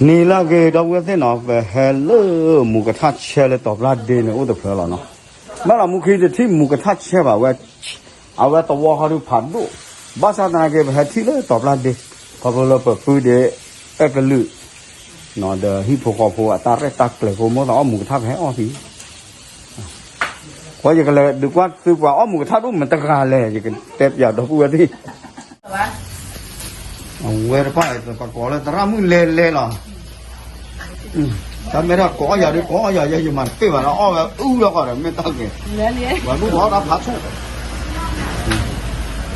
နံၤလၢအဂ့ၤ ဒီပုၢ်ဝဲၢ်သ့ၣ်နီၤ, ပဟဲလၢမူကထၣ်ဆဲလၢတီၤပျၢ်ဒ့န့ၣ် အိၣ်တဖျၢၣ်လီၤနီၤ. ဘၣ်လီၤမူခံတထံၣ်မူကထၣ်ဆဲဘၣ်ဝဲ, အဝဲသဝီဃီဒုးဖးဒိၣ်, ဘၣ်ဆၣ်သနာ်က့ ပဟဲထံၣ်လၢတီၤပျၢ်ဒ့, ခီဖျိလၢပပုၢ်ဒ့ အဲၣ်ကလုာ် ဒီးဟံၣ်ဖိဃီဖိအတၢ်ရဲၣ်တၢ်ကျဲၤဖိ မိၣ်သးအီၣ်မူကထၣ် ပဟဲအီၣ်သံ ပှၤယကလဲၤဒုးကွၢ်သုပှၤအီၣ်မူကထၣ်ဒိၣ်မတၤတဂၤလဲၣ် ယကတဲပၠးဒီပုၢ်ဝဲၢ်သ့ၣ်, အဝဲတဖၣ် ပကိးလၢသရၣ်မုၣ်လဲၤလဲၤလီၤ. တၢ်မ့ၢ်တၢ်ကိးအီၣ်ယၤဒုး ကိးအီၣ်ယၤ ယဲယမၤတပ့ၢ်ဘၣ်ဒီး အီၣ်ဝဲအုၣ်လီၤကီးဒီး မ့ၢ်တၢ်ဂ့ၤ, ပှၤမုၣ်ကိးအီၣ်တၢ်ဖးဆူၣ်,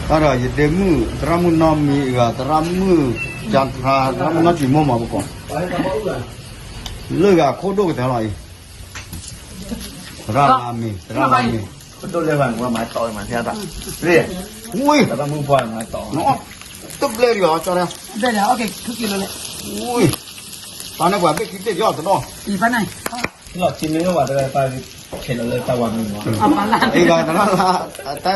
တၢ်ဒီးယဒ့မုၣ် သရၣ်မုၣ်နီၢ်မံၤအဂၤ သရၣ်မုၣ်ကၠါထါ သရၣ်မုၣ်နီၢ်စံၤမိၢ်မၤပကိး, လၢဂၤခိၣ်ဒိၣ်ကတၢၢ်လီၤအံၤ သရၣ်လါမ့ၤ သရၣ်လါမ့ၤ, ဒိၣ်လဲၣ်ဘၣ် မၤတီၢ်မၤသ့တၢ်, ဝံၤ, တၢ်မုၢ်ပှၢ်မၤတီၢ်, တဘျဲၣ်ဒံးဘၣ် ကၠီဒၣ်, ဝံၤ, ပာ်န့ၢ်ပှၤဘ့ၣ်ခံသ့ၣ်ဒီးတဒီး, လီၤထံမ့ၢ်အိၣ်ဘၣ်တဂၤပာ်, ဆဲးလီၤလၢတၢ်ဝါမ့ၢ်မး, အံၤဂၤသရၣ်လါ, တၢ်အဲၣ်တီ,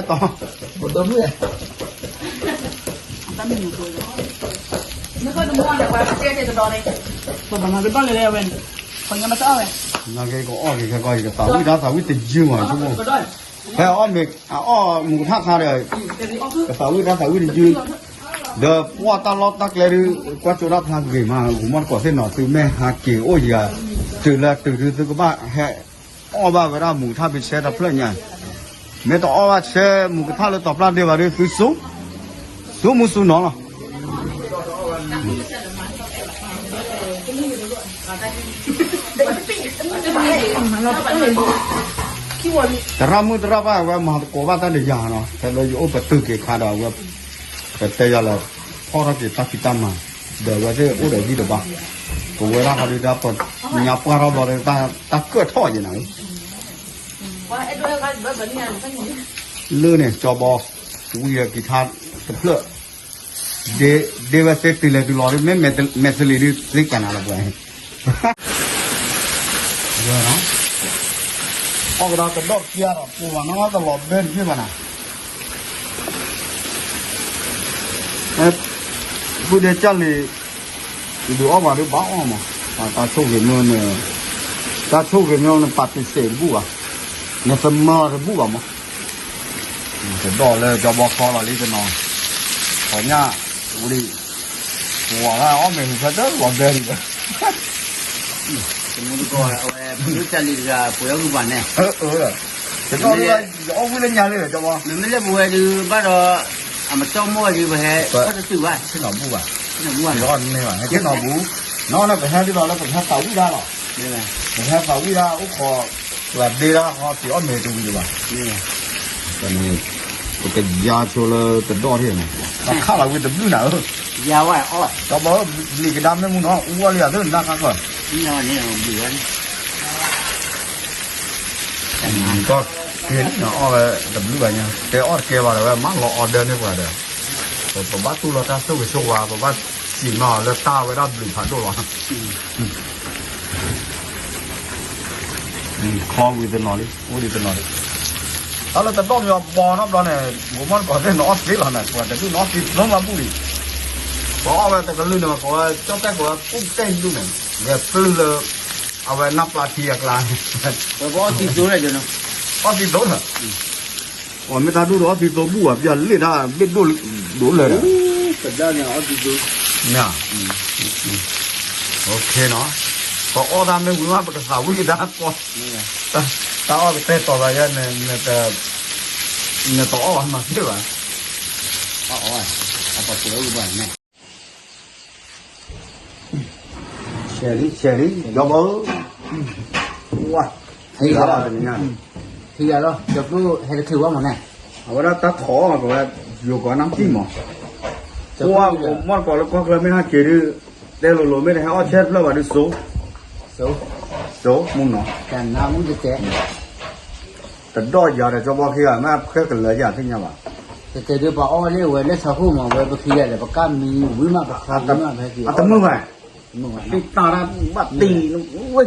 ပှၤမၤတဘၣ်လၢၤလၢအဝဲန့ၣ်, ပှၤညါမတအီၣ်ဝဲ, နာ်က့ကအီၣ်က့ၤခဲကီၢ် ယကသးဝံၣ်တၢ်သးဝံၣ်တယုၢ်မးဆိကမိၣ်, ဖဲအီၣ်မ့ၤအီၣ်မူကထၣ်ခါဒီး, ကသးဝံၣ်တၢ်သးဝံၣ်တယုၢ်, ဒီးပှၢ်တၢ်လီၢ်တၢ်ကျဲဒုး, ကွၢ်ကၠိတၢ်ဖျါဂ့ၤမး ဂီၤမီၢ်တကိးသ့ၣ်နီၤ သုမ့ၢ်ဟးက့ၤအိၣ်ယၤ, တုၤလၢတုၤဒုးသုကဘၣ်ဟဲ, အီၣ်ဘၣ်ဝဲဒၣ်မူကထၣ်ဖဲဆဲတဖျၢၣ်ညါ, မ့ၢ်တအီၣ်ဘၣ်ဆဲမူကထၣ်လၢတီၤပျၢ်ဒ့ဘၣ်ဒုးသုစိ, စိမူစိနီၤလီၤ. သရၣ်မုၣ်သရၣ်ပၢ်ဝဲမၤသကိးဘၣ်တၢ်ဒီးယၤနီၤ ဖဲလၢယအိၣ်ပတုာ်က့ၤခါဒီးအဝဲ, ပတဲယၤလၢ, ဖီၣ်ထီၣ်က့ၤတၢ်ဖံးတၢ်မၤ, ဒီးအဝဲသ့ၣ်အိၣ်ဒီးဂံၢ်ဒီးဘါ, ပဝဲဒၣ်ဃီဒုးဒီးပ, ညါပှၢ်ထီၣ်ဘျီဒီးတၢ်ကၢၣ်ထီၣ်ယဲၢ်နၤ, လၢန့ၣ် ကၠီဘီ, ဝံၤဒီးကံၤထါတဖျၢၣ်, ဒ့ဝဲသ့တုၤလဲၤတုၤလီၤဒ် မ့ၢ်မဲာ်သလံၤဒ်သ့ကနၤလီၤပှၤ, အီၣ်ကဒီးကဒီးကံဒီး ပှၤနီၢ်နီၢ်တလီၤဘဲတဘ့ၣ်ဘၣ်နၤ, ပုၢ်ဒ့ကၢ်လံၤ, ဒုးအီၣ်ပှၤဒုးဘၣ်အီၣ်မး, တၢ်ဆိၣ်ဂ့ၤမ့ၢ်န့ၣ်, တၢ်ဆိၣ်ဂ့ၤမ့ၢ်န့ၣ် ပာ်တံၢ်စဲးတဘူၣ်ဘၣ်, နသမၢတဘူၣ်ဘၣ်မး တဒီၣ်လၢကၠီဘီဃီလီၤလံတနီၤ, ပှၤညၣ်, ဝံၤလံ, ပှၤလၢအီၣ်မ့ၤမုၢ်ဖျၢၣ်တလီၤဘဲလံ, တမူတကိးအဝဲ ပဒိၣ်ကၢ်လံၤတဂၤ ပှဲၤအီၣ်ဂုၢ်ဘၣ်န့ၣ်, တဒီၣ်လၢ, ယအီၣ်ဝံၣ်လၢညါလံဒီးကၠီဘီ, မ့မ့ၢ်လၢပဝဲဒုးဘၣ်ဒီး, အမ့ၢ်တၢ်မိၣ်ဝဲဒုး ပဟဲ, ပတတုာ်ဘၣ်, ဆ့ၣ်နီၤဘူၣ်ဘၣ်, ဆ့ၣ်နီၤဘူၣ်ဘၣ်, ယအီၣ်န့ၢ်ဘၣ် ဟဲဆ့ၣ်နီၤဘူၣ်, နီၢ်န့ၣ်ပဟဲဒ်သိးလၢပကဟဲသးဝံၣ်ဒၣ်လီၤ, ပဟဲသးဝံၣ်ဒၣ်အိၣ်ခိး, ပှၤဒ့ဒၣ်ဃီပအီၣ်မ့ၤတဝံၤဒံးဘၣ်, န့ၣ်, ပကယါဆိလၢတဒီၣ်ထံၣ်န့ၣ်, ခးလီၤဝံၤတဘျုးနၤဧၢ, ယါဝဲအီၣ်, ဒီးဘီ, ဘျံးကဒါမ့ၢ်မူနီၤ အူအီၣ်လံယၤသ့ၣ်နၢ်ခါကီၢ်, ကဲလံနီၤ အီၣ်ဝဲတဘျုးဘၣ်ညါ တဲအီၣ်တကဲဘၣ်ဒီးဝဲမၤလီၤ order န့ၢ်ပှၤဒီး, ပဘၣ်တူၢ်လီၤတၢ်ဆိၣ်ဂ့ၤဆိၣ်ဝါ ပဘၣ်စံးနီၤလၢတၢ်ဝဲဒၣ်ဘျုးဖးဒိၣ်လီၤ, ခီဝံၤတနီၤလံ အိၣ်ဒံးတနီၤလံ, တၢ်လၢတဒီၣ်မ့ၢ်အီၤဘီနီတဘျီန့ၣ် ဂိၤမီၢ်တကိးသ့ၣ်နအီၣ်သ့လီၤန့ၣ် ပှၤတဒူၣ်နအီၣ်သ့ကျိမးဘူၣ်လံ, ပှၤအီၣ်ဝဲတကလုာ်န့ၣ် ပှၤဝဲကၠီၣ်တဲၣ်ကိးဝဲကူၣ်တဲၣ်ဒူၣ်န့ၣ် ဂဲၤပျုၢ်လၢ အဝဲနၢ်ပျၢ်ထံအကျါ, ပှၤအီၣ်သံသိလၢ, အီၣ်သံသိလၢ, ပှၤမ့ၢ်တၢ်ဒူၣ်ဒီးအီၣ်သံသိဘူၣ်ဘၣ် ပျၢ်လ့ၣ်တၢ်ဘ့ၣ်ဒိၣ်ဒိၣ်လၢာ်ဒီး, ပဒၣ်န့ၣ်အီၣ်သံသိ, မ့ၢ်, OK နီၤ, ပအီၣ်တၢ်မ့ၢ်ဝံၤမး ပကသးဝံၣ်တၢ်ကီ, တၢ်အီၣ်ကတဲာ်တီၤသးယဲန့ၣ်, နတအီၣ်ဘၣ်မၤသ့ဘၣ်, အီၣ်အီၣ်, အပှၤပှဲၤအိၣ်ဘၣ်န့ၣ် ဆဲးလံ ဆဲးလံ ဒီးဘီဧၢ, ဝါ, ဟံးဂၤလီၤ, ဟံးဂၤလီၤ ကၠီကျိဟဲတချုးဝဲမးန့ၣ်, အဝဲဒၣ်တၢ်ထီၣ်အီၣ်ကဝဲ, ယိၤကီးနၢ်ပံၣ်မး, ပှၤကမီၢ်တကိးလၢကီၢ်ချၢမ့ၢ်ဟဲက့ၤဒုး, တဲလိၤလိၤမ့ၢ်တဟဲအီၣ်ဆဲးတဖျၢၣ်ဘၣ်ဒုးစိ, စိ, မုၢ်နီၤ, တဒီၣ်ယၤဒီးကၠီဘီခံဂၤ မ့ၢ်ဖဲကလၢာ်ယၤသ့ၣ်ညါဘၣ်, တတဲဒုးပှၤအီၣ်ဝဲလၢဝဲလၢဆီခိၣ်မး ဝဲပခံဂၤဒီး ပကၢ်မံဝံၤမး ပဖျါမံမးဖဲက့ၤ, အတမုာ်ဘၣ်, မုာ်ဘၣ်, သံတၢ်တၢ်ဘၣ်တံၢ်, ဝဲ,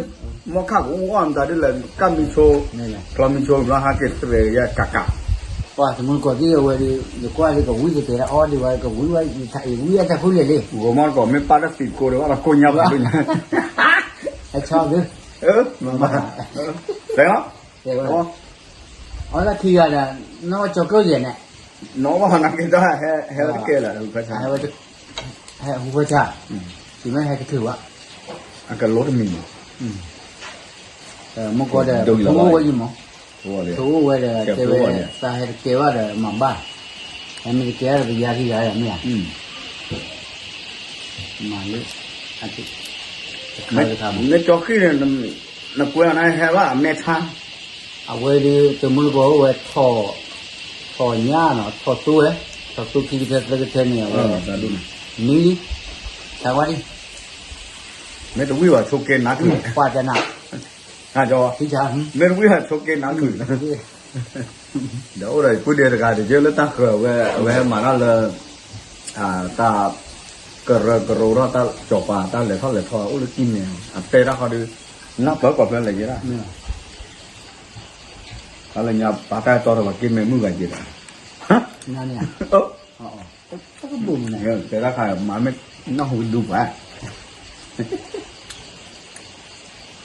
မီခၣ်ကအိၣ်အီၣ်မတၤဒ်လဲၣ် ကၢ်မံဆိ, ချီမံဆိဘျီဟးက့ၤတြဲၤယၤကးကး, ပှၤတမုၢ်ကီၢ်သ့ၣ်အဝဲဒီး ယကွၢ်ဒီးကဝံသတဲအီၤဒံးဝဲ ကဝံဝဲ ယဝံအတၢ်ဖိလဲၣ်လံ, ဂီၤမီၢ်တကီၢ်မ့ၢ်ပာ်တၢ်သံးကိးဒီးဘၣ်လီၤကိၢ်ညါဘၣ်ဒ်န့ၣ်, ဟဲဆီဒု, တဲလီၤ, အီၣ်လၢခံဂၤဒီး နီၢ်ကၠီကျိၣ်ယဲၢ်န့ၣ်, နီၢ်ဘၣ်နက့ၤတၢ်ဟဲတကဲလၢာ်, ဟဲဟူဖဲဆါ, တုၤမ့ၢ်ဟဲကထုးဘၣ်, အကလိတမံၤမး, မ့ၢ်ကီဒီး ထိအိၣ်ဝဲယံၤမး, ထိအိၣ်ဝဲဒီးတဲဝဲ သးဟဲတကဲဘၣ်ဒီးမၤဘၣ်, ဟဲမ့ၢ်တကဲဒီးပယါခံဂၤမ့ၢ်ဧါ, မၤလၢ, တခါတခါမး မ့ၢ်ကၠီဃံန့ၣ် နကွဲးအီၤနဟဲဘၣ်အမဲာ်ဆါ, အဝဲဒီး တမုၢ်တကိးအိၣ်ဝဲ ထီၣ်ညါနီၤ ထီၣ်သိဝဲ, ထီၣ်သိခံကထၢသၢကထၢန့ၣ် အဝဲ မံလံ, တၢ်ဝဲဒၣ်, မ့ၢ်တဝံၣ်ဘၣ်ဆိးက့နါခုၣ်, ပှၤတနၤ, မ့ၢ်တဝံၣ်ဘၣ်ဆိးက့နါခုၣ်, ဒီးအိၣ်ဒီးပုၢ်ဒ့တဂၤတက့ၢ်လၢတၢ်ဃၢၤဝဲ အဝဲဟဲမၤတၢ်လၢ တၢ်ကရၢကရိထီၣ်တၢ်စီၤပၤတၢ်လဲၤထီၣ်လဲၤထီအိၣ်လၢကံၢ်မဲာ်, အတဲတၢ်ဃီဒီး နၢ်ပၢၢ်ကီၢ်ဖျၢၣ်လဲၤက့ၤဒၣ်, တၢ်လၢညါပာ်တၢ်တီထီၣ်ဘၣ်ကံၢ်မဲာ်မုၣ်ဂၤက့ၤဒီး, တဲတၢ်ခါမၤမ့ၢ်နၢ်ဟူဒူပှၤ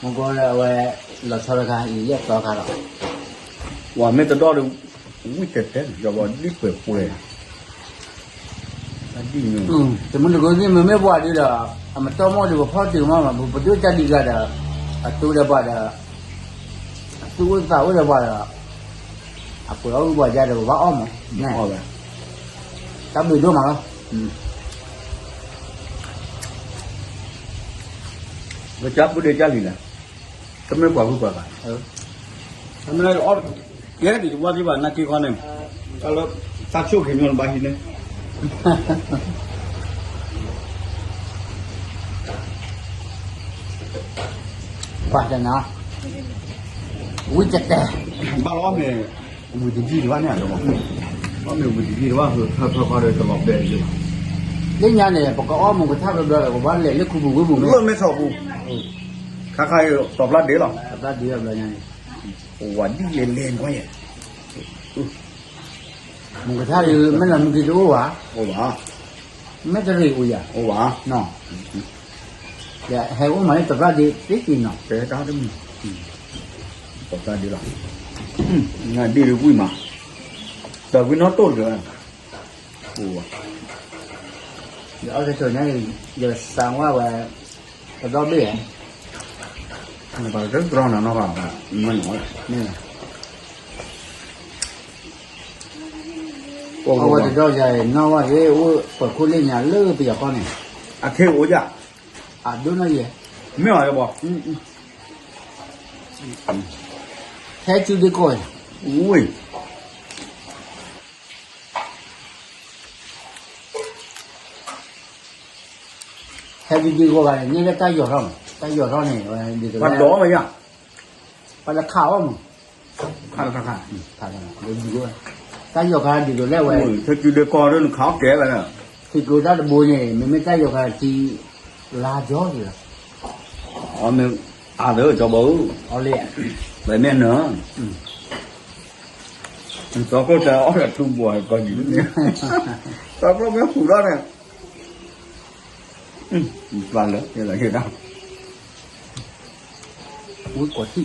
မ့ၢ်ကီဒီးအဝဲ လီၤဆီတခါ ယယဲၢ်သီခါလီၤ, ပှၤမ့ၢ်တဒီၣ်ဒီး ဝံၣ်တဲာ်တဲာ် ယဘီဒ်ပှဲၤပှဲၤ, တမုၢ်တကိးသ့ၣ်မ့မ့ၢ်ပှၤဒ်ဒီး အမ့ၢ်တီမီၢ်ဒီး ပဖီၣ်တုာ်မးမး ပဒိၣ်တၢ်ဒံးဂၤဒီး အတူဒီးပှၤဒီး အသူၣ်အိၣ်သးအိၣ်ဒီးပှၤဒီး အပှဲၤအီၣ်ဝံပှၤယါဒီး ပဘၣ်အီၣ်မး, တၢ်ဘျုးဒိၣ်မးလီၤ. ပကၢ်ပုၢ်ဒ့ကၢ်လံၤလဲၣ်, တမ့ၢ်ပှၤဂုၤပှၤဂၤ, တမ့ၢ်အီၣ်, ယဲဒံးတဝါဒံးဘၣ်နၢ်က့ခီန့ၣ်, တၢ်လၢ, တၢ်ဆိၣ်က့ၤညီနဘၣ်ဟံးန့ၣ် ပှၤတနၤ, ဝံၣ်ကတဲာ်, ဘၣ်လီၤအီၣ်မ့ၢ်, ဝံၤတယံာ်တဘၣ်န့ၣ်, အီၣ်မ့ၢ်ဝံၤတယံာ်တဘၣ် ဖၢဖၢဃီဒီးတလီၤဘဲတယံာ်ဘၣ်, လၢညါန့ၣ် ပကအီၣ်မူကထၣ်ဘျီဘျီဒီး ပဘၣ်လဲၤလၢခူပူၤဝ့ၢ်ပူၤမ့ၢ်, လၢမ့ၢ်ထီၣ်ပူၤ, ခါခါအံၤတီၤပျၢ်ဒ့လီၤ, တီၤပျၢ်ဒ့လီၤဘျီညါန့ၣ်, ဝၤဒ်လဲၣ်လဲၣ်ကွၢ်ယဲၢ် မူကထါဒီး မ့ၢ်လၢမူက့တအိၣ်ဘၣ်, အိၣ်ဘၣ်, မ့ၢ်တရံးအိၣ်ယၤ, အိၣ်ဘၣ်, ဟဲအိၣ်မးလၢတဘျီဒ့သ့က့ၤနီၤ, တဲတၢ်တမံၤ, တဘျီဒ့လီၤ, ဒ့ဒဝံၣ်မး, တဝံၣ်နီၣ်တိၢ်တက့ၢ်, အိၣ်ဘၣ်, ယအီၣ်ကဆိးညါအံၤ ယစးဝါဝဲ, တဒီဘ့ၣ်ဧါ, ပှၤတတြီနၤနီၢ်ဘၣ်, မ့ၢ်နီၤ, အဝဲတဒီယၤအံၤ နီၢ်ဝဲသ့ၣ်အိၣ်ပှၤခိၣ်လ့ၣ်ညါလၢပယီၤကီၢ်န့ၣ်, အခဲအိၣ်ယၤ, အဒိၣ်နီၢ်ယဲ, မ့ၢ်အီၤယဘီ, ဟဲစုဒ့ကီၢ်အံၤ, ဝ့ၢ် ဟဲဒုးဒုးဂီၤဂၤန့ၣ် န့ၢ်လၢတၢ်ယီၤထီၣ်မး, တၢ်ယီၤထီၣ်န့ၣ် ပှၤဒိးမးယၤ, ပှၤလၢခးအီၣ်မး, ခးလၢခါခါ, တၢ်ယီၤခါဒ်သိးလဲၣ်ဝဲ, ဟဲဒုးဒုးကီၢ်ဒီးနခးအီၣ်ကဲဝဲလၢ, ထံကျိတၢ်တဘိန့ၣ် မ့မ့ၢ်တၢ်ယီၤခါထံ လါကီလီၤ, အမ့ၢ် အသးကၠီဘီဧၢ, အီလံ, ပမ့ၢ်နၢၤ, သီကျိၣ်တၢ်အီၣ်ဒီးထူဘိးကီၢ်ယူၤ, သီကျိၣ်မ့ၢ်ဟူးထီၣ်န့ၣ်, ပှၤလၢယလီၤယဒၣ်, ဝံၣ်ကွီၤ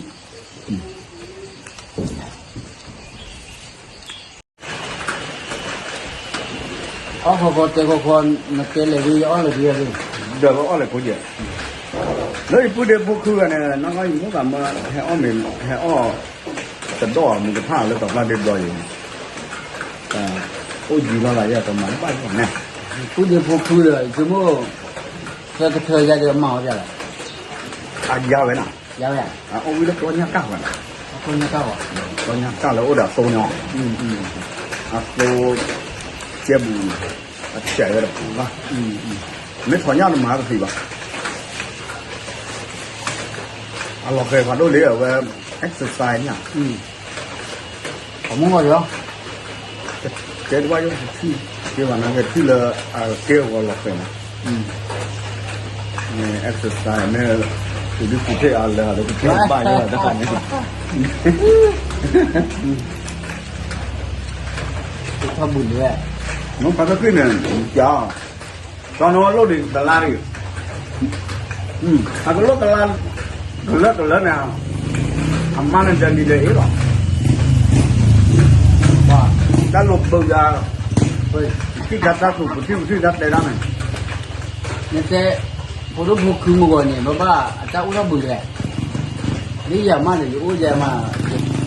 ထံၣ် အီၣ်ခီခီတဲခီခီ, နတဲလဲၤဒ်ယအီၣ်လဲၤဒ်ယၤ, ဒီးအီၣ်လဲၤကိးယဲၢ်, လၢယပုၢ်ဒ့ဖိခုဂၤန့ၣ် နီၢ်ကီၢ်ယမိၢ်သးမၢ ဟဲအီၣ်မ့ၤ ဟဲအီၣ်, တဒီၣ်မူကထၣ်လၢတီၤပျၢ်ဒ့ဘျီယံၤ, အိၣ်ယံၤလီၤလၢယတမၤတဘၣ်ယီၤန့ၣ်, ပုၢ်ဒ့ဖိခုဒီး ယဆိကမိၣ်, သၢကထၢယၤဒီးမၤအီၤဒ်လဲၣ်, အယါဝဲနီၤ, ယါဝဲ, အအိၣ်ဝံၤလၢကျီညၣ်တၢ်ဝဲနီၤ, ကျီညၣ်တၢ်ဝဲ, ကျီညၣ်တၢ်လၢအိၣ်ဒီးအသိန့ၣ်, အသိ, ကဲဘူး, အဆဲးဝဲဒီးပူၤဘၣ်, မ့ၢ်ထီၣ်ညၣ်တမၤကသံၣ်ဘၣ်, အလီၤဃဲၤဖးဒိၣ်လံအဝဲ, exercise န့ၣ် အမ့ၢ်ဂီၤဒီး, ကဲတဘၣ်ယိၣ်ထံၣ်, ကဲဘၣ်နကထံၣ်လၢအကဲအဂီၤလီၤဃဲၤမး, မ့ၢ် exercise မ့ၢ်, သုဒုးသုထ့ၣ်အလၢာ်လၢကထံၣ်ဘၣ်ယိၣ်တခါန့ၣ်, ထီၣ်ဘုၣ်လံ, မ့ၢ်ဖးကကွံာ်န့ၣ်, ကၠီ, ကၠီန့ၣ်လိၣ်ဒံးတလါဒံး, အကလိၣ်တလါ, ကလၢကလၢန့ၣ်, အမါန့ၣ်ဒီးလံၤဒီးအ့ၣ်လီၤ, တၢ်လိၣ်ဘၢယၤ, ပထံၣ်တၢ်သူၣ် ပထံၣ်ပထံၣ်တၢ်တဲတၢ်န့ၣ်, နတဲ, ဖိဒိၣ်ဖိခုမုၢ်ဂီၤန့ၣ် ဘၣ်ဘၣ်အတၢ်အိၣ်ထီၣ်ဘုၣ်လဲၣ်, ဒ်ယၤမးန့ၣ် ယအိၣ်ယဲမး,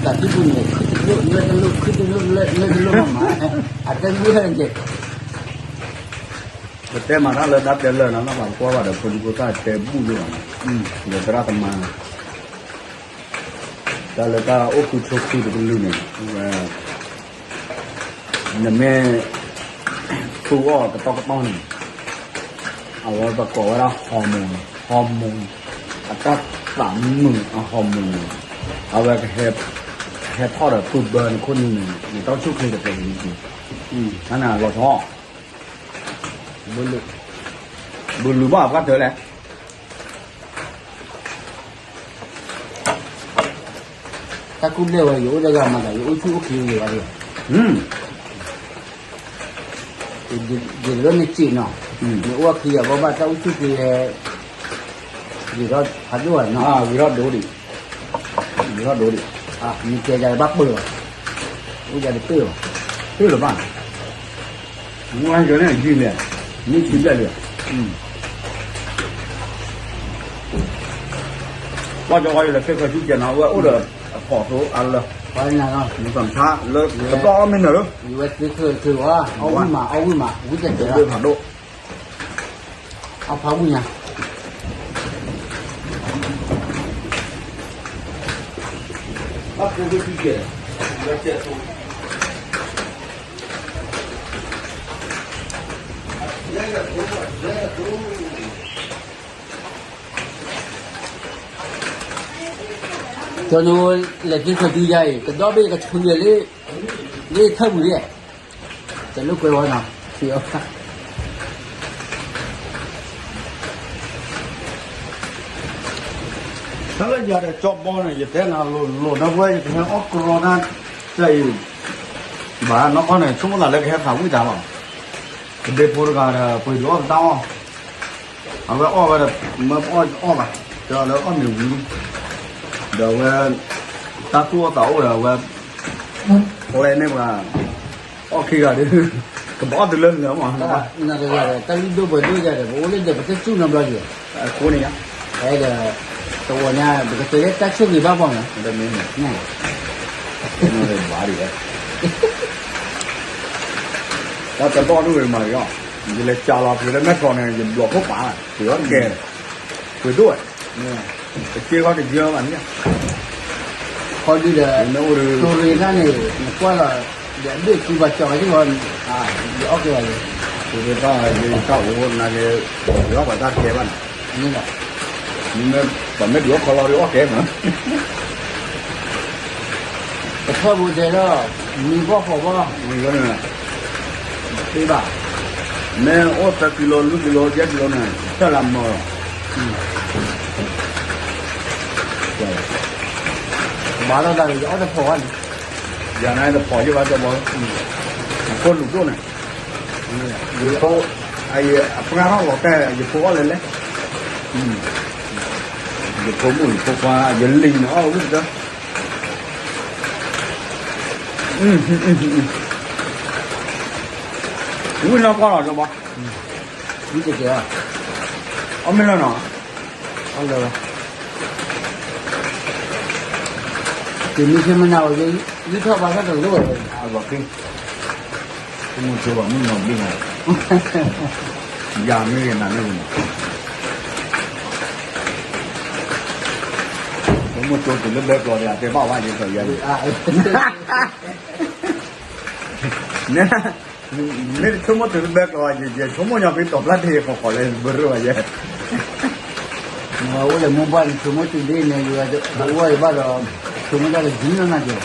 တၢ်ထံၣ်ပူၤန့ၣ် ခုတလိၣ် လၢတလိၣ် ခုတလိၣ် လၢတလိၣ်မးမး, အတၢ်ဂုၢ်ဟဲက့ၤ ပတဲမၤတၢ်လၢတၢ်တဲလၢာ်နီၤ ဘၣ်ပကွၢ်ဘၣ်ဒီး ဖိဒံဖိသၣ်တဲဘူၣ်လၢၤဘၣ်န့ၣ်, ဒီးသရၣ်သမါ, တၢ်လၢတၢ်အိၣ်ဃုဆိဃုတကလုာ်န့ၣ်, နမ့ၢ် သူၣ်အီၣ်ကတီၢ်ကတီၢ်န့ၣ်, အဝဲပကိးဝဲဒၣ် hormone, hormone, အတၢ်သးမုာ်အ hormone န့ၣ်, အဝဲကဟဲထီၣ်ဒီးပုၢ်ဘၢနခိၣ်နူာ်န့ၣ် နတၢ်အိၣ်ဆူၣ်ချ့တပဲာ်န့ၣ်, တၢ်န့ၣ်လီၤဆီ, ဘုလူၤဘၣ်ပှၢ်တၢၢ်လဲၣ် တၢ်ကူၣ်ဘျဲၣ်ဝဲ ယအိၣ်တဂၤမးဒီး ယအိၣ်ဆူၣ်အိၣ်ချ့ယံၤဘၣ်ဒီး, ယတလၢနစံးနီၤ, နအိၣ်ဝဲခံဂၤဘၣ်ဘၣ် တၢ်အိၣ်ဆူၣ်ချ့, ဂ့ၤထီၣ်ဖးဒိၣ်ဧါနီၤ, ဂ့ၤထီၣ်ဒိၣ်ဒံး, ဂ့ၤထီၣ်ဒိၣ်ဒံး, နကဲယၤဘၣ်ပၢၢ်လီၤ, အိၣ်ယၤတပၢၢ်လီၤ, ပၢၢ်လီၤဘၣ် မ့ၢ်ဝဲယၤန့ၣ်ယံၤလဲၣ်, မ့ၢ်ဆံးဘျဲၣ်လံ, ကွၢ်ကီဝဲယလဲၤခဲခီဆူကဲနီၤ အဝဲအိၣ်ဒီးအဖီၣ်သိအလၢ, နသးဆါလၢတဘျီအီၣ်မ့ၢ်နၢၤလၢ, ယဝဲသ့ခဲခဲဝဲ, အီၣ်ဝံၣ်မး အီၣ်ဝံၣ်မး ဝံၣ်တကဲလီၤ, အဖးဝံၣ်ညါ ကၠီန့ၣ် လဲၤက့ၤခီၣ်ဒုယၤအံၤ ကဒီဘ့ၣ်ကဆူယဲၢ်လံ, လၢထၢၣ်ပူၤလံ, တလိၣ်ကွဲဝဲနီၤ, တၢ်လၢယၤဒီးကၠီဘီန့ၣ် ယတဲနၤလိၤလိၤနီၤ ဝဲယကဟဲအီၣ်ကရီတၢ်, တၢ်အံၤ, ဘၣ်နီၢ်ကီၢ်န့ၣ် ဆိကမိၣ်သးလၢကဟဲသးဝံၣ်တၢ်လီၤ, ကဒ့ဖိတဂၤဒီး ပှ့ၤဒုးအီၣ်ကတၢ်အီၣ် အဝဲအီၣ်ဝဲဒီး မၢပအီၣ်အီၣ်ဘၣ်, တဲအီၤလၢအီၣ်မ့ၢ်ဝံၤ, ဒီးအဝဲ တၢ်သူၣ်အီၣ်သးအိၣ်ဒီးအဝဲ ပျဲန့ၢ်ပှၤ အီၣ်ခံဂၤဒီး ကဘၣ်အီၣ်တုၤလၢလၢမး, နတဂၤဒီး တၢ်လုၢ်ဒိၣ်ပှ့ၤဒိၣ်ယၤဒီး ပအိၣ်လၢဒီး ပတစူၢ်နီတဘျီယၤ, အဃိန့ၣ်ယၤ, အဲဒီး တဝီညါ ပကတဲလၢတၢ်ဆိၣ်ဂ့ၤဘၣ်ပှၤမး, တမ့ၢ်န့ၣ် ဘၣ်ဒံးဝဲ တၢ်တဘီၣ်ဒိၣ်ဝဲမးလီၤ, ယလဲၤကးလီၤပှ့ၤလၢမဲၢ်ကျီန့ၣ် ယဘျီၣ်ခိၣ်ပာ်, ပှ့ၤအီၣ်တကဲ, ပှ့ၤဒိၣ်ဝဲ, တကဲခီတယၢဘၣ်န့ၣ်, ခီဒုဒီး တိၤရ့တၢ်န့ၣ် နကွၢ်လီၤ, ဒီးအဘ့ၣ်ကူဘၣ်ကၠီၤက့ၤဝဲ, ယအီၣ်က့ၤဝဲ, တိၤရ့တၢ် ယတၢ်အိၣ်နၤက့ၤ, ယအီၣ်ပှၤတၢ်တကဲဘၣ်န့ၣ်, မ့ၢ်, ပှၤမ့ၢ်ဒုးအီၣ်ခီလီၤဒီးအီၣ်ကဲမး ပထီၣ်ပူၤတဲလီၤ, မံၤဘီၣ်ဖီၣ်ဘီၣ်, မ့ၢ်ဘၣ်, မ့ၢ်အိၣ်သၢကံလိ လွံၢ်ကံလိ ယဲၢ်ကံလိန့ၣ် တၢ်လၢမၢလီၤ, ဘၣ်လီၤတၢ်အီၣ်တဖီၣ်ဘၣ်န့ၣ်, ယၤန့ၣ်တဖီၣ်ယဲၢ်ဘၣ်ကၠီဘီ, ဖိလူၤဒိၣ်န့ၣ်, ယဖိ, အပှၤထီၣ်လီၤတဲာ် ယဖိအီၣ်လဲၣ်လဲၣ်, ယဖိမုၣ်ယဖိခွါ ယလံၤန့ၣ်အီၣ်ဝံၣ်ကတၢၢ် ဝံၣ်နီၢ်ကီၢ်လီၤ ကၠီဘီ, ဝံၣ်တကဲၢ်, အီၣ်မ့ၢ်လၢနီၤ, အီၣ်လၢ, တမံၤဆ့မနၤဝဲ, ယထီၣ်ဘၣ်တၢ်တလိၣ်ဝဲ, အဘၣ်ဃ့, ဆိကမိၣ်ဆိဘၣ်မုၢ်နီၤဘ့ၣ်နၤ, ယၤမ့ၢ်ဂ့ၤနၤမ့ၢ်ဂ့ၤနီၤ, ဆိကမိၣ်ဆိတုၤလၢဘဲကျီၤဒီး အတဲဘၣ်ဝဲယဲၢ်ကီၤယဲၢ်, မ့ၢ်ဆိကမိၣ်တုၤလၢဘဲကျီၤ ယဆိကမိၣ်ညီဖဲတီၤဖျါတ့ၢ်ဃီဃီလဲၣ် ဘၣ်ရ့ၣ်ဝဲယဲၢ်, မ့ၢ်အိၣ်လၢမိၢ်ပှၢ်န့ၣ် ဆိကမိၣ်တုၤဒ်န့ၣ် ယဝဲအိၣ်ဘၣ်ဒီး ဆိကမိၣ်တၢ်တယုၢ်နီၢ်နီၢ်က့ၤ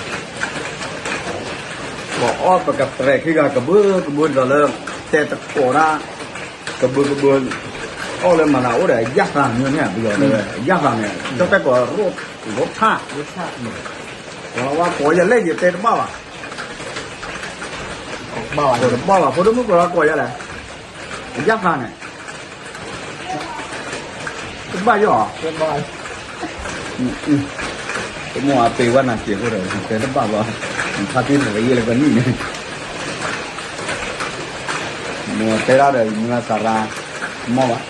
ပအီၣ်ပကတြဲၤခံဂၤကဘုးကဘုးဒီးလၢ တဲတကိးဒၣ် ကဘုးကဘုး အီၣ်လၢမၤသးအိၣ်ဒီး ယၣ်သးမ့ၢ်န့ၣ် ပယီၤတဲဝဲ ယၣ်သးန့ၣ် တၢ်တဲကိးရိၣ်ထၣ် ဝဲကိးယလဲၣ် ယတဲတဘၣ်ဘၣ်, ကိး တဘၣ်ဘၣ် ဖိဒိၣ်မုၣ်ကိးလီၤကိးယၤလဲၣ်, အယၣ်ဃာ်န့ၣ် တဘၣ်ယီၤ, တမိၢ်အပ့ၤဝဲနၤစ့ၢ်ကီးဒီး တဲတဘၣ်ဘၣ်, ဖါတံၢ်န့ၣ်ကယဲၢ်လၢပနံၣ်န့ၣ်, မိၢ်တဲဒၣ်ဒီး မုၢ်ဂၤစၤရါ, မီၢ်ဘၣ်,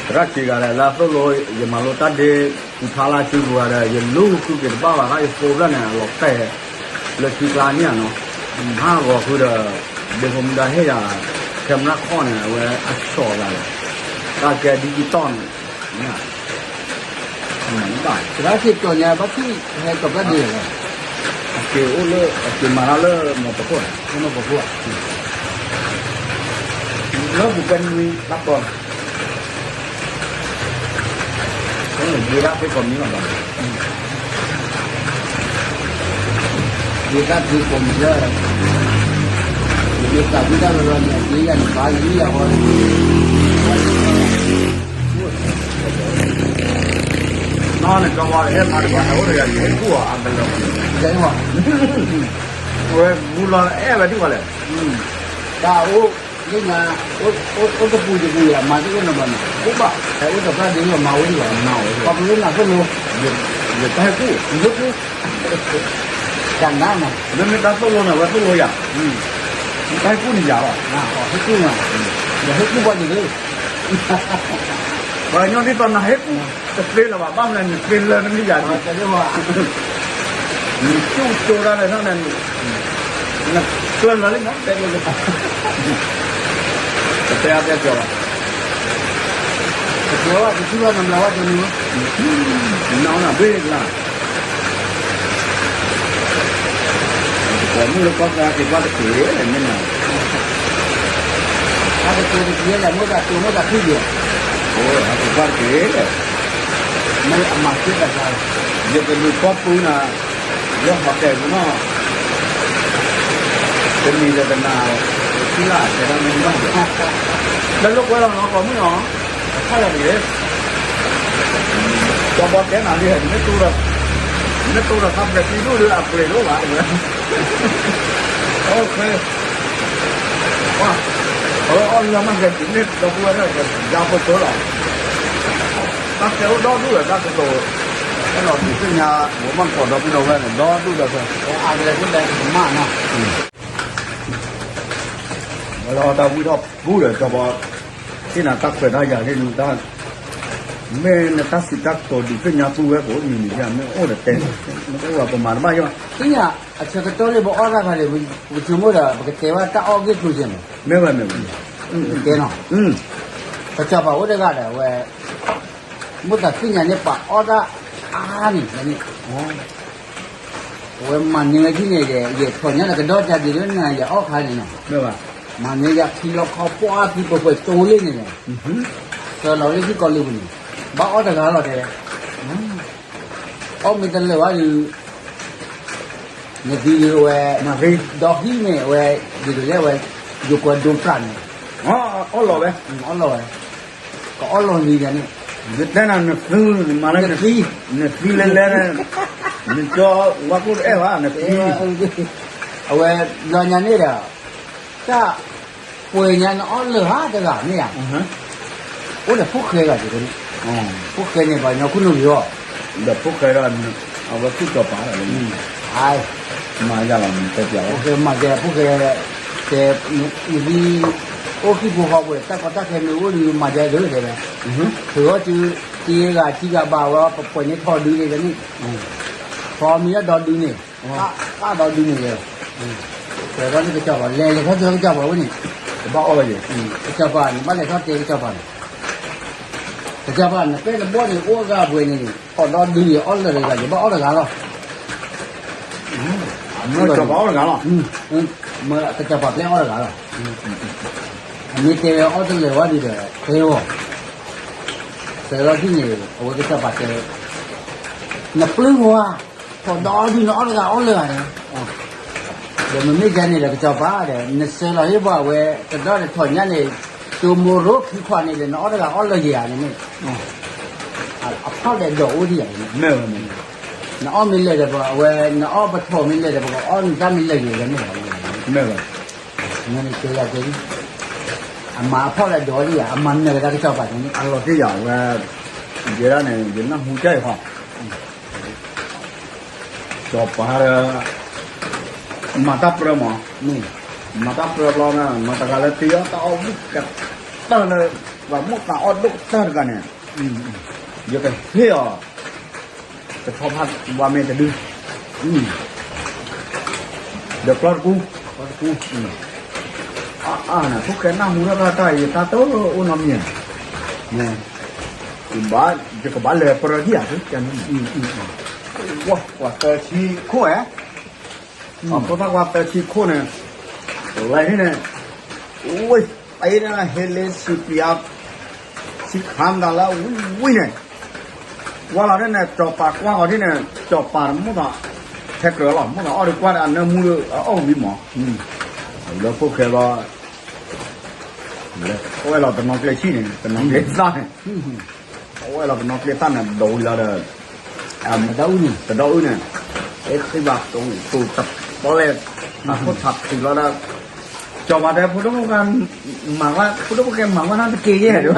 သရၣ်ခံဂၤဒီး လၢအသိၣ်လိ ယမၤလိတၢ်ဒ့ ပူၤဖျါလၢစုပူၤဂၤဒီး ယလူၤဃုက့ၤတဘၣ်ဘၣ် တၢ်ယဖိဖျၢၣ်န့ၣ် အလီၤတဲာ် လၢခံကျါန့ၣ်နီၤ, ဟးဂီၤဃုဒီး ဒ့ဖိမုၣ်ဒါဟ့ၣ်ယၤ camera ခီၣ်န့ၣ် အဝဲအဆီၣ်ဂၤဒီး တၢ်ကဲ digital န့ၣ် ဘၣ် သရၣ်စ့ၢ်ကီးညါ ဘၣ်သ့ၣ်ဟဲကီးဖျၢၣ်ဒ့လီၤ, အက့ၤအိၣ်လၢ အက့ၤမၤတၢ်လၢမီၤပခိၣ်, မီၤပခိၣ်, လၢပူၤပဲနွံလၢပီၢ် ဒ့တၢ်သ့ကိးမံၤလီၤဘၣ်, ဒ့တၢ်သ့ကိးမံၤလၢ ယမ့ၢ်သးဝံၣ်တၢ်လီၤလီၤန့ၣ် အဒ့ယၤန့ၣ် ဘၣ်လံယၤဃီ, နီၢ်န့ၣ် ကီဝါဟဲမၤတဘၣ် ဟဲအိၣ်တဂၤ ယဟဲကူၣ်အီၤအကလၢာ်, ဝဲမူလီၤအဲၣ်ဝဲဒ်ဝဲလဲၣ်, တၢ်အိၣ် လၢညါ အိၣ်တပူၤတပူၤယၤ မၤသ့ၣ်အိၣ်နီၤဘၣ်န့ၣ် အိၣ်ဘၣ် ဟဲအိၣ်တဖျၢၣ်ဒ့လီၤ မၤဝဲဒ်ဘၣ် မၤဝဲ ပှၤပလိနၤသိၣ်လိ ယတၢ်ဟဲကူၣ် ယဟဲကူၣ် တၢ်နါနီၤ မ့မ့ၢ်တၢ်သိၣ်လိန့ၣ် ဝဲသိၣ်လိယၤ တၢ်ဟဲကူၣ်န့ၣ်ယၤလီၤ ဟဲကူၣ်နီၤ ယဟဲကူၣ်ဘၣ်ယၤလၢ ပှၤကညီဒ်သိးနၤဟဲကူၣ် တသ့လၢၤဘၣ် ဘၣ်မနုၤနသ့လၢနမ့ၢ်ယၤဒ် နကၠိၣ်ကၠိၣ်တၢ်လၢနၤန့ၣ် နကျၢၢ်လီၤလံမး တဲလိာ်လၢ ပတဲအါတဲကီၤလီၤ ပတဲဝဲ ပထံၣ်ဘၣ်နဘျါဝဲတနံၤ နီၢ်နဘ့ၣ်လၢ ပှၤမုၣ်လၢကီၢ်သးက့ၤကွၢ်တက့ၢ်လၢမ့ၢ်နၤ အတက့ၤတက့ၢ်လၢ မိၣ်သးက့ၤ မိၣ်သးခုက့ၤ အိၣ် ဟဲက့ၤကွၢ်တက့ၢ်လၢ မ့ၢ်အမၤသ့တၢ်ကျါ ယကလူၤဖီပူၤနၤ လၢဟီၣ်တဲၣ်ပူၤနီၤ တနံၤဒီးတနၤ ထံၣ်လၢအတဲဒၣ်မ့ၢ်ဘၣ် လၢလိာ်ကွဲလီၤနီၤ ကိးမုၣ်နီၤ အခါလၢတဂ့ၤ ကၠီဘီတဲနၤလံ နမ့ၢ်တူၢ်ဒီး နမ့ၢ်တူၢ်ဒီးသးပှဲၤသံဒူၣ်ဒီးအပှ့ၤဒိၣ်ဘၣ် အိၣ်ခ့ အဝဲအီၣ်လၢမ့ၢ်ကဲ ဒ်န့ၣ်ဒီပုၢ်ဝဲၢ် ယၤဖိသိလီၤ တၢ်ကဲအိၣ်ဒီဒူၣ်ဒီး တၢ်ကတိၤ အဲၣ်ဒိးဒုးသ့ၣ်ညါ မိၢ်မၢ်ကီၢ်ဒီပုၢ်ဒီဝဲၢ်န့ၣ် ဒီဒူၣ်ဒီး အါကလဲၤဒ်လဲၣ်ကမၣ်နီၤ ဝဲလီၤတၢ်ဝံထီၣ်ပူၤဒီး ကၠီဘီ ဟ့ၣ်နၤတၢ်ခွဲးတၢ်ယာ်ဟ့ၣ်နၤတၢ် မ့ၢ်နတၢ်စံးတၢ်ကတိၤဒုးသ့ၣ်ညါပုၢ်ဝဲၢ်ကိးမုၢ်နံၤ မ့ၢ်အိၣ်ဒီးတဲ မ့ၢ်တအိၣ်ပမၤတဘၣ်ယီၢ် သ့ၣ်ညါ အဆၢကတီၢ်လၢပအီၣ်တၢ်ခါန့ၣ် ပဆိကမိၣ်ဒီး ပကတဲဘၣ်တၢ်အီၣ်ဂ့ၢ်ကျိၤစဲးန့ၣ် မ့ၢ်ဝဲမ့ၢ်ဝဲ တဲနီၤ ပစီၤပၤအိၣ်တဂၤဒီး အဝဲ မိၣ်သးသ့ၣ်ညါန့ၣ် ပှၤအီၣ်တၢ်အါန့ၣ်န့ၣ် အဝဲမၤန့ၢ်ဝဲဒ်န့ၣ်ဒီး ယထီၣ်ညါဒီးကဒီးတၢ်ဒ်လၢနၤယအီၣ်ခါန့ၣ်နီၤ မၤန့ၢ်ယခံလီခီပှၢ်သံပှဲၤပှဲၤတိလ့ၣ်န့ၣ်ဒီး စၢလီၤလၢဟံၣ်ကီၢ်လၢပူၤန့ၣ် ဘၣ်အီၣ်တဂၤလီၤတဲဝဲ အီၣ်မ့ၢ်တလၢာ်ဘၣ်ဒီး နသံဒုးဝဲ ဒီးဟံၣ်န့ၣ် အဝဲ ဒ်သိးလၢအဝဲ ယိၤကွဲဒိတြၢ်န့ၣ် အီၣ်လီၤဝဲ အီၣ်လီၤဝဲ ကအီၣ်လီၤလံန့ၣ် တဲနၤနသူ မၤလၢနသံ နသံလဲၤလဲၤ နကၠီဝါကိၣ်တအဲၣ်ဘၣ် နသံ အဝဲ ဘျီညါန့ၣ်ဒီး တၢ်ပှဲၤညါနအီၣ်လၢာ်ဧါတဂၤမ့ၢ်ဧါ အိၣ်ဒီးဖိၣ်ဃဲဂၤန့ၣ် ဖိၣ်ဃဲန့ၣ် ပှၤကညီခိၣ်နူာ်ဂ့ၤအီၤ ဒီးဖိၣ်ဃဲဒီး အဝဲသူၣ်ကၠီၤပၤလီၤ မၤယၤလီၤ တဲပျး ဖိၣ်ဃဲမၤယၤ ဖိၣ်ဃဲ တဲ နသံ အိၣ်ခံဖိဃီပှဲၤ တၢ်ကီတၢ်ခဲမ့ၢ်အိၣ်ဒီး မၤယၤဒၢတဲဝဲ ထုးအီၣ်စု တဂၤခံဂၤဘၣ်ဝဲ ပပှဲၤန့ၣ်ထီၣ်ဒုးန့ၣ် တန့ၣ် ထီမံၤဒီးဒုးန့ၣ် အါဒီးဒုးန့ၣ်လဲၣ် တဲထီၣ်န့ၣ်ကစီၤပၤ လဲၤလဲၤထီၣ်တဲကစီၤပၤဝဲန့ၣ် တဘၣ်အီၣ်ဝဲ ကစီၤပၤန့ၣ် ဘၣ်လဲၤထီၣ်တဲကစီၤပၤန့ၣ် ကစီၤပၤန့ၣ် ပဲတဘီန့ၣ် အိၣ်အဂၤပှဲၤန့ၣ် ထီၣ်ဒီဒုးန့ၣ် အီၣ်လၢာ်တဂၤ ယဘၣ်အီၣ်တဂၤလီၤ ကစီၤပၤအီၣ်တဂၤလီၤ ကစီၤပၤပျဲအီၣ်တဂၤလီၤ အမ့ၢ်တဲဝဲအီၣ်တလၢာ်ဝဲဒုးဒီး တဲဝဲ တဲလီၤဒ်န့ၣ် အဝဲကစီၤပၤတဲ နပျုၢ်ဝါ ထီၣ်ဒီဒုးန့ၣ်အီၣ်တဂၤအီၣ်လၢာ်ဂၤန့ၣ် ဒီးမ့မ့ၢ်ယၤန့ၣ်ဒီးကစီၤပၤဒီး နစၢလီၤဟ့ၣ်ပှၤဝဲ ကဒီးဒီးထီၣ်ညါန့ၣ် ကၠိမိၢ်ရိခံခွါန့ၣ်ဒီး နအီၣ်တဂၤအီၣ်လၢာ်ယၤန့ၣ်မ့ၢ် အဖီၣ်ဒီးဒိးအိၣ်ဒံးယၤန့ၣ် နအီၣ်မ့ၢ်လၢာ်ဒီးပှၤဝဲ နအီၣ်ပထီၣ်မ့ၢ်လၢာ်ဒီးပှၤအီၣ်နတၢ်မ့ၢ်လၢာ်ယၤန့ၣ် မ့ၢ်ဝဲ, နကဲယၤကဲလံ, အမၤအဖီၣ်လၢဒိးလံဧါ, အမၤနၢၤဝဲဒၣ်ကစီၤပၤန့ၣ်, အလီၤတ့ၢ်ယၤဝဲ, ယဲဒၣ်န့ၣ် ယနၢ်ဟူတၢ်အံၤဃီ, စီၤပၤဒီး, မၤတၢ်ပြၢမး, မၤတၢ်ပြၢဘျီန့ၣ် မၤတဂၤလၢတ့အီၣ်တၢ်အီၣ်ဝံၣ်ကတၢၢ်လၢ, ပှၤမိၣ်သးအီၣ်ဒိၣ်ကတၢၢ်တဂၤန့ၣ်, ယကဟ့ၣ်အီၤ ကဆီဖါဝါမ့ၢ်တဒု, ဒီးကျီတကူ, ကျီတကူ, အါအါန့ၣ် ဖိၣ်ဃဲနၢ်ဟူထီၣ်တၢ်အံၤ တၢ်တအိၣ်နီတမံၤ, ယကဘၣ်လဲၤပြၢဒံးဧါ, ပှၤသၢဆံခိၣ်ဧါ, ဖိသၣ်ခွါသၢဆံခိၣ်န့ၣ်, လဲၤန့ၣ်န့ၣ်, ဝ့ၢ် အအံၤန့ၣ် ဟ့လ့စံးပျး, စံးခါမတၤလၢဝံၤဝံၤန့ၣ်, ကွၢ်လီၤဒ်န့ၣ် စီၤပၤကွၢ်ဃီဒ်န့ၣ် စီၤပၤမိၣ်သး, ထဲကြၢးလီၤ မိၣ်သးအီၣ်ဒီးကွၢ်ဒီးအနၢမူဒီး အအီၣ်ဝံၤမး, လၢဖိၣ်ဃဲဘျီ, အဝဲလီၤတနီၤကျဲဆံၣ်န့ၣ် တနီၤကျဲသၣ်န့ၣ်, အဝဲလီၤတနီၤကျဲသၣ်န့ၣ် ဒိးဝံၤလီၤဒီး, တဒီအုၣ်န့ၣ်, တဒီအုၣ်န့ၣ်, အဲဃ့ဘၣ်တိၤတပီလဲၣ်, အခိၣ်ထးဖံးလီၤဒီး, စီၤပၤတဲ ဖိဒိၣ်ဖိၣ်ဃဲ, မၤဝဲ ဖိဒိၣ်ဖိၣ်ဃဲမၤဝဲနၤတက့ၢ်ယဲၢ်, အ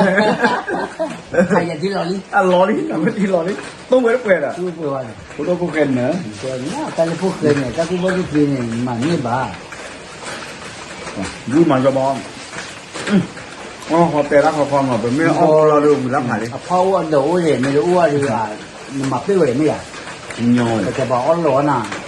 လီၤလံ အဝဲတလီၤလံ, သိဝဲတပှဲၤဒီး, ဖိဒိၣ်ဖိၣ်ဃဲနၢၤ, တၢ်လၢဖိၣ်ဃဲန့ၣ် တၢ်ကူၣ်ဘၣ်ကူၣ်သ့န့ၣ် မၤန့ၢ်ဘၣ် ဝံမၤစီၤဘီ, ဟီတဲတၢ်ခီခီမး ပမ့ၢ်အီၣ်လီၤဒီးဝံၤလၢဖးလံ, အဖီအိၣ်အဒီးအိၣ်န့ၣ် မ့ၢ်တအိၣ်အီၤဒီး, နမၤပ့ၢ်ဝဲမ့ၢ်ယၤ, ပကဘၣ်အီၣ်လီၤနၤ,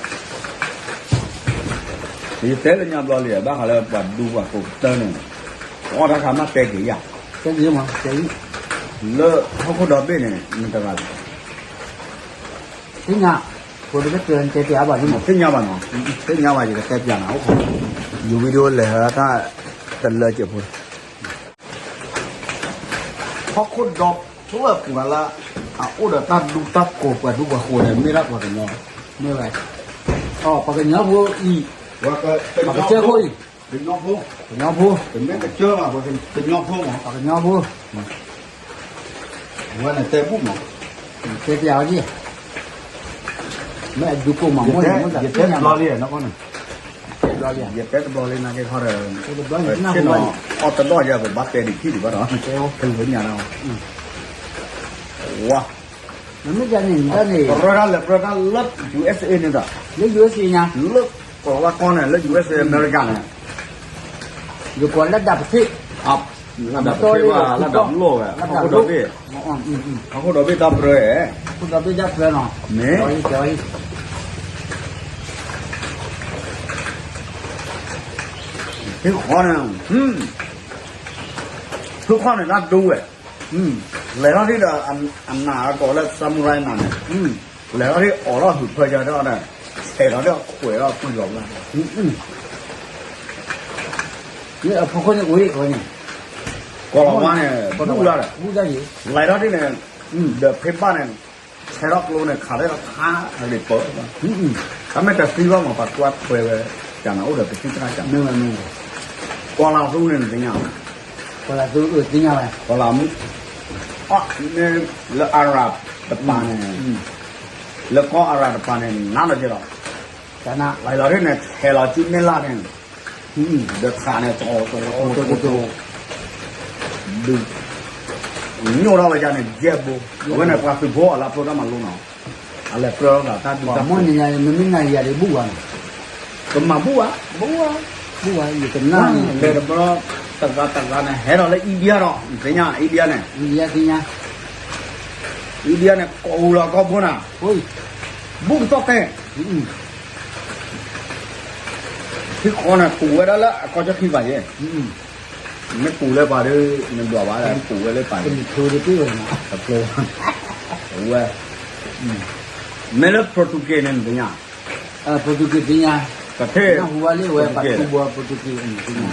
ယတဲလၢညါဘျီလံ ဘၣ်ဃးလၢပှၤဒူပှၤကိးကတၢၢ်န့ၣ်, အီၣ်တၢ်ခါမ့ၢ်တဲက့ၤယၤ, တဲက့ၤမး တဲအံၤ, လၢဟီၣ်ခိၣ်ဒီဘ့ၣ်န့ၣ် နတဂၤ သ့ၣ်ညါ, ဖိတကတၢၢ်တဲပျးဘၣ်န့ၣ်မး သ့ၣ်ညါဘၣ်နီၤ, သ့ၣ်ညါဘၣ် ယကတဲပျးနၤအိၣ်, ယ video လဲၤဟးတၢ်, တလၢက့ၤဖိ, ဟီၣ်ခိၣ်ဒီဖျၢၣ်ပူၤလၢ, အအိၣ်ဒီးတၢ်ဒူတၢ်ကိးပှၤဒူပှၤဃိၤန့ၣ် မ့ၢ်ဒၣ်ပှၤကညီ, မ့ၢ်ဝဲ, ပှၤကညီဖိအံၤ, ပှၤကစၢၢ်ခိၣ်အံၤ, ကညီဖိ, ကညီဖိ, တမ့ၢ်ကစၢၢ်ဘၣ် ပှၤကညီဖိ, အဝဲန့ၣ်တဲဘူၣ်မး, တဲပျးအီၤဒ်, မ့ၢ်အဒူကိးမးမ့ၢ်, ယတဲဘျီလံ, ယတဲတဘျီလံ နာ်က့ခီဒီး, ဆ့ၣ်နီၤ, အီၣ်တဒီၣ်ယၤ ပဘၣ်တဲဒံးထံၣ်ဒံးဘၣ်ဒီး, ကလၢညါဒီး, ဝါ, ပရၢတၢ်လဲၤပရၢတၢ်လၢ USA န့ၣ်ဒီး, လၢ USA ညါ, လၢကီၢ်လၢကီၢ်န့ၣ် လၢ USA အမဲရကၤန့ၣ်, ယကွၢ်လၢဒၣ်ပထ့ၣ်, လၢဒၣ်ပထ့ၣ်ဘၣ် လၢဒၣ်လိၣ်ဝဲ ဟီၣ်ခိၣ်ဒီဘ့ၣ်, ဟီၣ်ခိၣ်ဒီဘ့ၣ်တၢ်ပြၢ, မ့ၢ် ဖုခီန့ၣ်, ဖုခီန့ၣ် တၢ်ဒိဝဲ, လဲၤထီၣ်ဒ်ဒီး အနးအကိးလၢ samurai နၤန့ၣ်, လဲၤထီၣ်ဒ်အီၤလီၤ ဟုးဖၢကဒီးဒီး, ဆဲးလီၤဒီးခွဲးလီၤကွံာ်လီၤဝဲ, အဖီခိၣ်န့ၣ် ကိးလီၤဝါန့ၣ် ဘူၣ်လီၤဒီး, လဲၤထီၣ်ဒ်န့ၣ်, ဒီးဖဲဘၣ်န့ၣ်, ဆဲးထီၣ်ကျိန့ၣ် ခးလၢထါအဂ့ၤပၢ, တၢ်မ့ၢ်တသံဘၣ်မး ပှၤကွၢ်ထွဲဝဲ, ကၢ်နၤအိၣ်ဒီးပသံတၢ်ကၢ်, ကီၢ်လၤသူန့ၣ်နသ့ၣ်ညါ, ကီၢ်လၤသူသ့ၣ်ညါဝဲ, ကီၢ်လၤမူ, လၢအရၤတပၤန့ၣ်, လၢကီၢ်အရၤတပၤန့ၣ် နးလီၤက့ၤလီၤ, လီၤလီၤန့ၣ် ဆဲးလီၤစုမ့ၢ်လၢ်န့ၣ်, ဒီးခးန့ၣ် တ, ညိၣ်ထီၣ်ဝဲဒၣ်န့ၣ် ယဲၢ်ဘိ, အဝဲန့ၣ်ပှၤသုးဖိအလၢဖျိတၢ်မၤလိနီၤ, အလဲၤပြၢလိာ်သးတၢ်ဒူတၢ်မ့ၢ်န့ၣ်, မ့မ့ၢ်နၤယၤဒ်ဘူၣ်ဘၣ်န့ၣ်, ကမၤဘူၣ်ဘၣ်, ဘူၣ်ဘၣ်, ယကနၣ်န့ၣ် လဲၤတဘျီ, တဂၤတဂၤန့ၣ် ဟဲဒီးလၢ India ဒီး သ့ၣ်ညါ India န့ၣ်, India န့ၣ် ကိးအူလီၤကီၢ်ဖိနၤ, ဘူၣ်ကတီၢ်တဲ ထံဃီန့ၣ် ပူၤဝဲဒၣ်လၢအကီၢ်ကၠီခံဘၣ်ယဲ, မ့ၢ်ပူၤလၢပှၤဒီး နဒွးဘၣ် ပူၤဝဲလၢပှၤ, တဖျိ, ဝဲ, မ့ၢ်လၢ Portuguese န့ၣ် နသ့ၣ်ညါ, Portuguese သ့ၣ်ညါ, ကထ့ၣ်, နၢ်ဟူဝဲလၢဝဲ ပှၤထူဘိ Portuguese သ့ၣ်ညါ,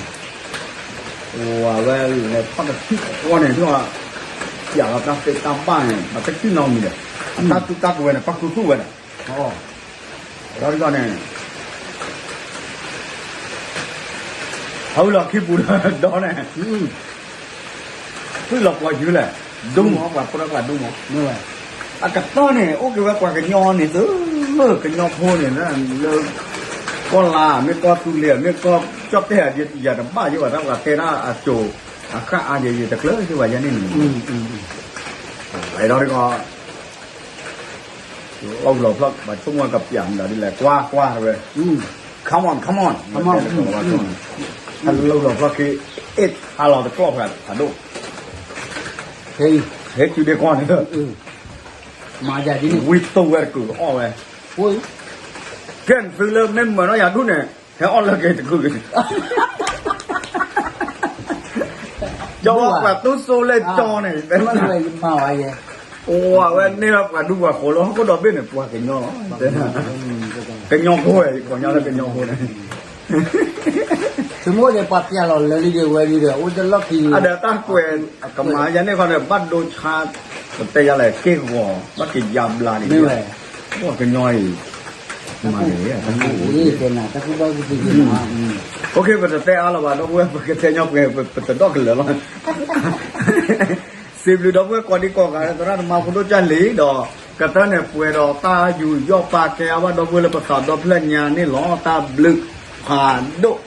ဝဲလဲၤထီၣ်တထံၣ်ဃီန့ၣ် ဒ်, ပျးလီၤတၢ်သ့တၢ်ဘၣ်န့ၣ် ပတထံၣ်နီတမံၤဒီး, အတၢ်တူၢ်တၢ်ကဝဲၤန့ၣ် ပှၤခူသူၣ်ဝဲဒီး ဒီးန့ၣ်, ဟးဝံၤလီၤခံပူၤဒီးန့ၣ်, သွံၣ်လီၤပှီၤယုၤလဲၣ်, ဒိၣ်မး ပှၤပြၢပှၤဒိၣ်မး, အကတီၢ်န့ၣ် အိၣ်က့ၤဝဲပှၤကညီန့ၣ်သု, ကညီဖိန့ၣ်လၢ, ကီၢ်လါ မ့ၢ်ကီၢ်သူလ့ၤ မ့ၢ်ကီၢ်ကၠီၣ်တဲၣ် ယတဘၣ်ယိၣ်ဘၣ် တၢ်ပှၤတဲဒၣ်အစိၤ အဃၣ်အါယဲ ယတကျၢၤယိၣ်ဘၣ်ယဲန့ၣ်န့ၣ်, ဒီး လီၤဖျီၣ် ပှၤဆိကမိၣ်ကပျးမတၤဒ်လဲၣ် ကွၢ်ကွၢ်ဝဲ, come on come on, လီၤဖျီၣ်ခံ အ့ၣ်ထါလီၤတကျီၢ်ဖဲဖးဒိၣ်, ဟဲတုၤဒ့ကွၢ်န့ၣ်, ဝံသိဝဲတကုာ်အီၣ်ဝဲ, ကဲနသုလၢမ့ၢ်မၢနီၢ်ယၤဒူၣ်န့ၣ် ဟဲအီၣ်လၢက့ၤတကုာ်က့ၤ ကၠီဝဲပှၤတူၢ်စိလၢကၠီန့ၣ်, ဝဲန့ၢ်ပှၤဒူပှၤဃိးလၢဟီၣ်ခိၣ်ဒီဘ့ၣ်န့ၣ် ပှၤကညီလီၤ, ကညီဖိဝဲ ပှၤကညီလၢကညီဖိန့ၣ်, ဆိကမိၣ်ဒီးပှၤပျၢ်လီၤလၢလံဒီးဝဲလံဒီး အိၣ်တလီၢ်ခံ, အဒီးတၢ်ကွဲး ကမၤယၤန့ၣ်ခီဒီး ဘၣ်ဒိဆါ ပတဲယၤလဲၣ် က့ၢ်ဂီၤ ဘၣ်က့ၤယါဘျါန့ၣ်, ပှၤကညီအံၤ မၤန့ၣ်, ပတတဲအါလီၤဘၣ် ဒီပုၢ်ဝဲၢ် ပကတဲညီပှဲၤ ပတဒီၣ်ကလၢာ်လီၤ, စံးဘျုးဒီပုၢ်ဝဲၢ်ကိးဒံကိးဂၤလၢသရၣ်သမါဖိဒိၣ်ကၢ်လံၤဒီး ကတၢၢ်န့ၣ်ပှဲၤဒီးတၢ်ယူးယီၣ်ပာ်ကဲအါဘၣ်ဒီပုၢ်ဝဲၢ်လၢပသးဒီဖျၢၣ်ညါန့ၣ်လီၤ. တၢ်ဘျုးဖးဒိၣ်